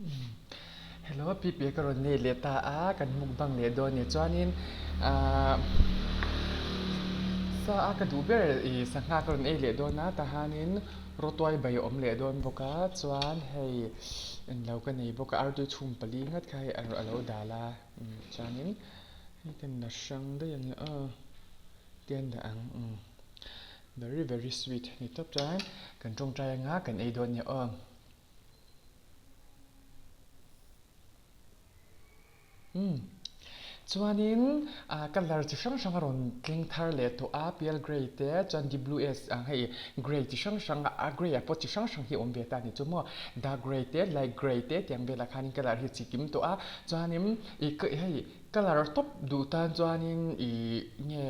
Hello Pipi ka rawn let leh ta a, kan mukbang leh dawn nia chuanin ahh sa a ka duh ber ih sangha ka rawn ei leh dawn a tahanin rawtuai bai a awm leh dawn bawk a chuan hei englo ka nei bawk a artui chhum pali nghat kha hei a lo dal a chuanin hei ka la hrang daih ang e aw tian dah ang umm very very sweet ni tawp chuan kan tawngtai anga kan ei dawn nia aw. Umm chuanin ah colour chi hrang hrang a rawn thleng thar leh tawh a pale grey te chuan deep blue s ang hei grey chi hrang hrang a grey ah pawh chi hrang hrang hi a awm ve ta a ni chu maw dark grey te light grey te tiang velah khanin colour hi chi kim tawh a chuanin ih hei Colour tawp duh tan chuanin ih nge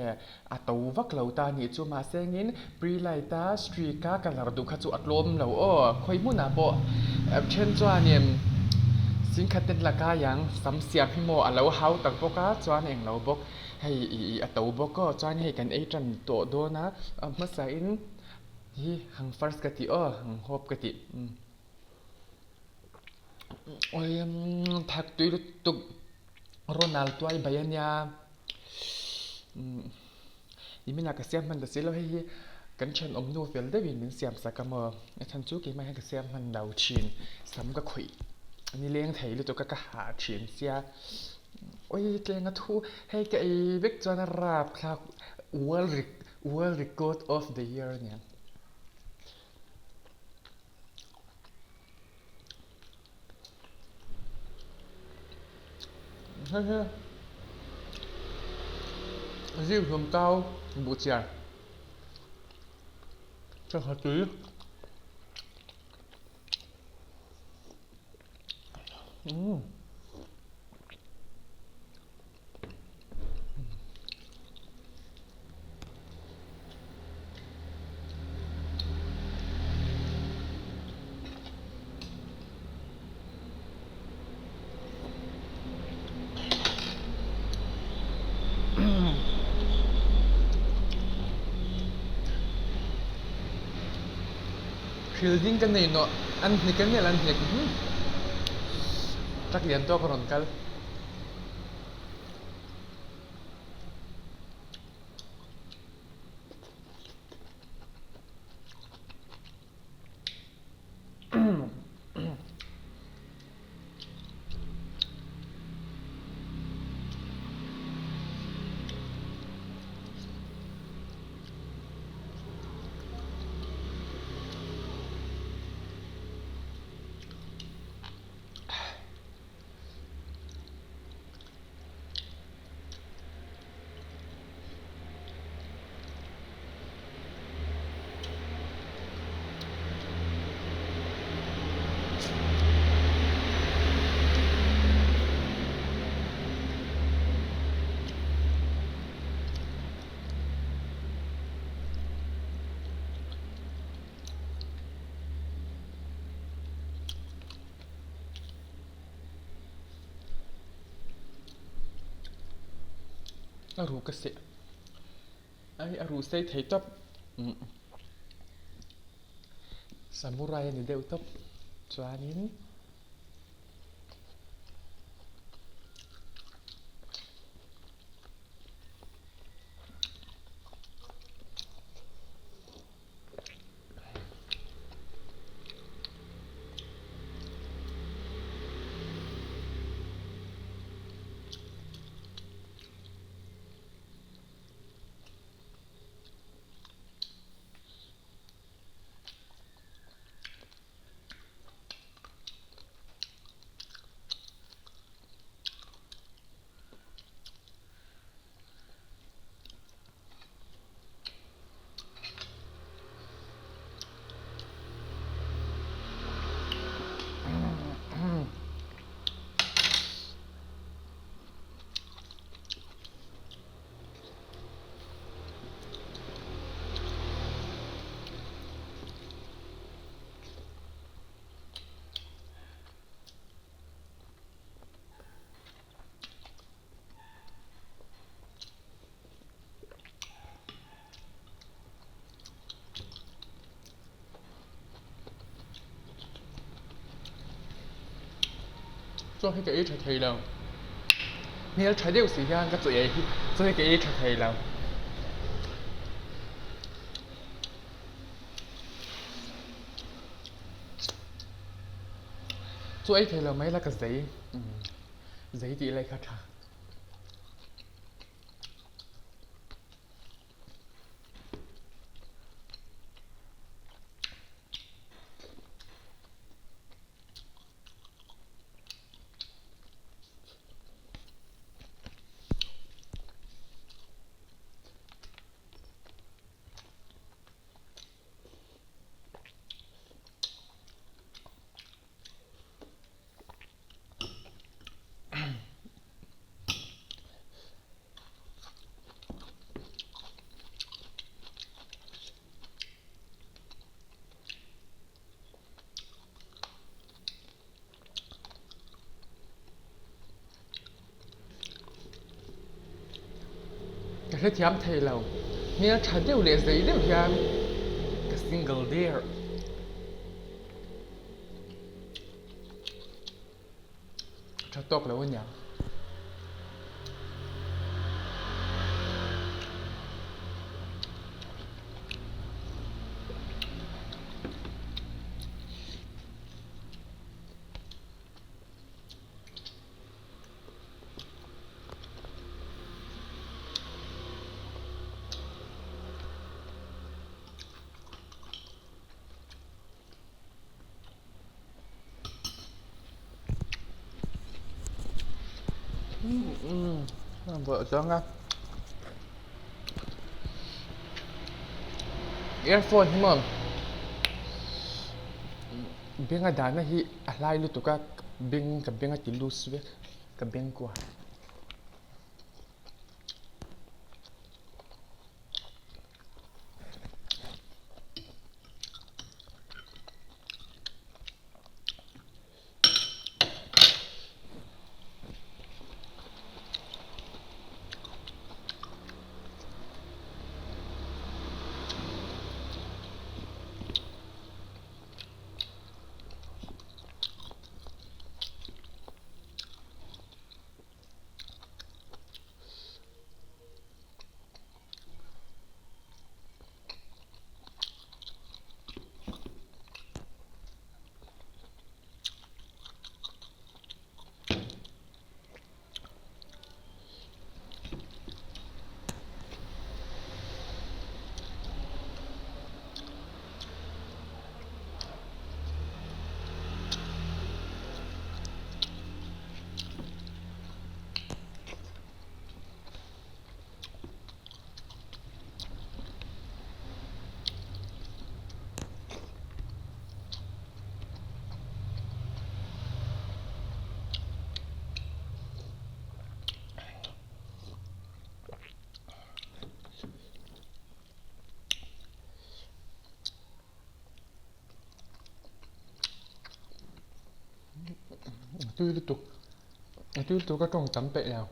a to vak lo ta nih chu mahse engin pre-light a streak a colour duh kha chu a tlawm lo aw khawi hmunah pawh then chuanin singkhat te la kai ang sam siam hi maw a lo hau tak bawk a chuan englo bawk hei ih a to bawk aw chuan hei kan ei tan tawh dawn a hmasain hi hang first ka tih aw hang hawp ka tih. Thak tui lutuk Ronald tuai bai a nia nimin ah ka siam hman ta si lo hei hi kan thenawm nu fel deuhin min siam sak a maw a chhan chu keimah hian ka siam hman lo thin sam ka khawih nileng thei lutuk a ka hah thin sia awi tleng a thu hei ka ei vek chuan a rapthlak world world record of the year a nia. Hei hi zikhlum kau buhchiar sangha tui umm. Thil ding ka nei nawh an hnik a nia an hnik truck lian tawk a rawn kal. A ru ka seh ai a ru sei thei tawp samurai a ni deuh tawp chuanin. Chaw hi ka ei tha thei lo. Hmel tha deuh si hian ka chaw ei hi chaw hi ka ei tha thei lo. Chaw ei thei lo mai la ka zei. Zei tih lai kha tha. Ka hrethiam thei lo. Hmel tha deuh leh zei deuh hian ka single der. Tha tawk lo aniang. Vợ chuang a earphone hi maw beng a dahna hi a hlai lutuk a beng ka beng a ti loose vek ka beng kual. Tui lutuk a tui lutuk a tawng tam peih lo.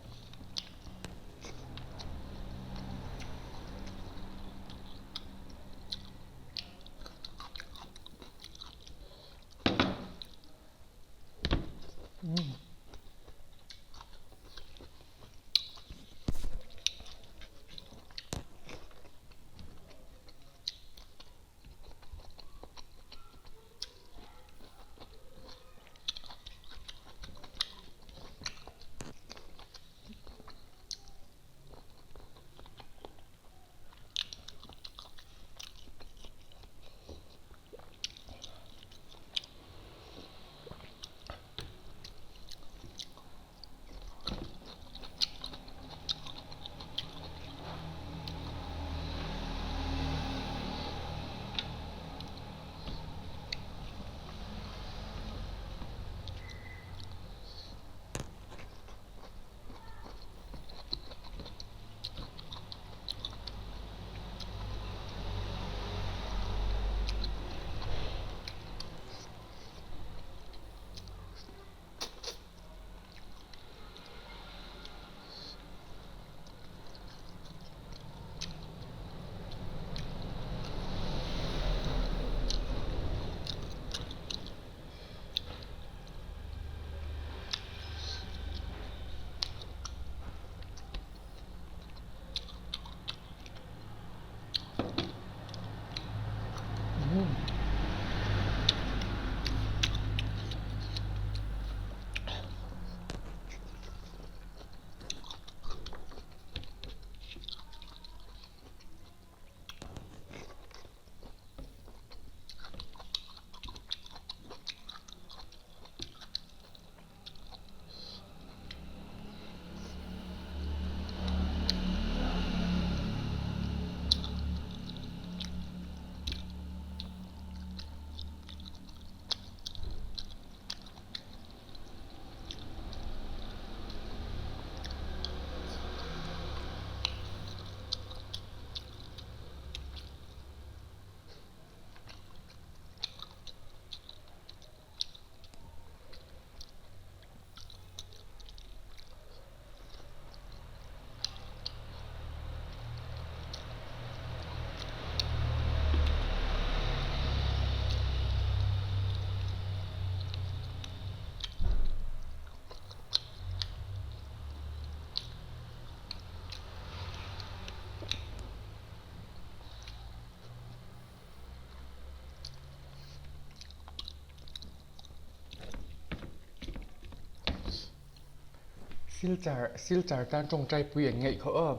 Silchar Silchar tan tawngtai pui an ngaih kha aw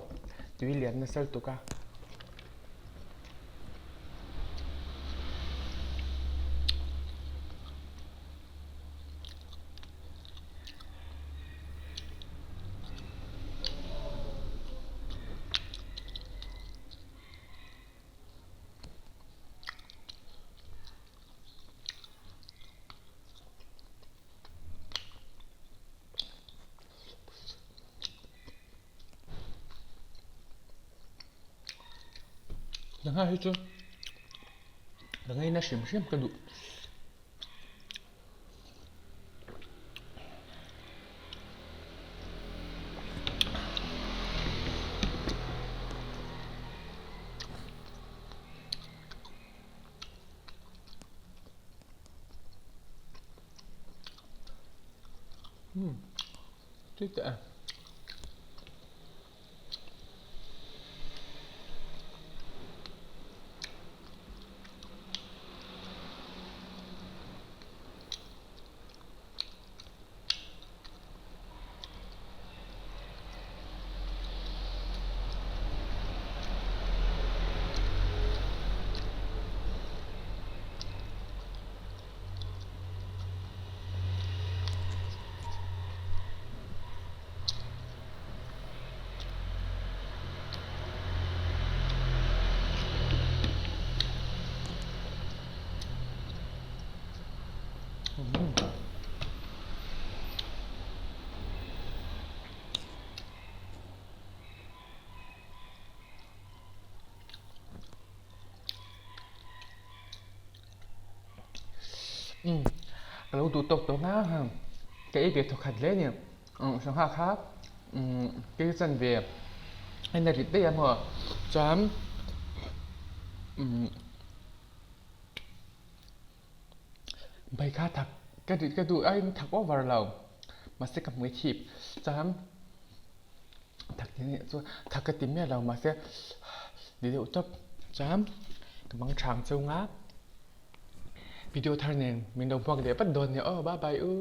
tui lian nasa lutuk a. Sangha hi chu ka ngaina hrim hrim ka duh. Umm tui teh a. Umm ka lo duh tawk tawh ngang ang ka ei ve thawkhat hle a ni umm sangha kha umm kei chanve en a rit daih a maw chuan umm bai kha thak ka rit ka duh aiin thak over lo mahse ka hmui thip chuan thak ti nih chu thak ka ti miah lo mahse ni deuh tawp chuan ka mang chang chunga video thar nen min lo hmuak leh vat dawn nia aw bye bye u.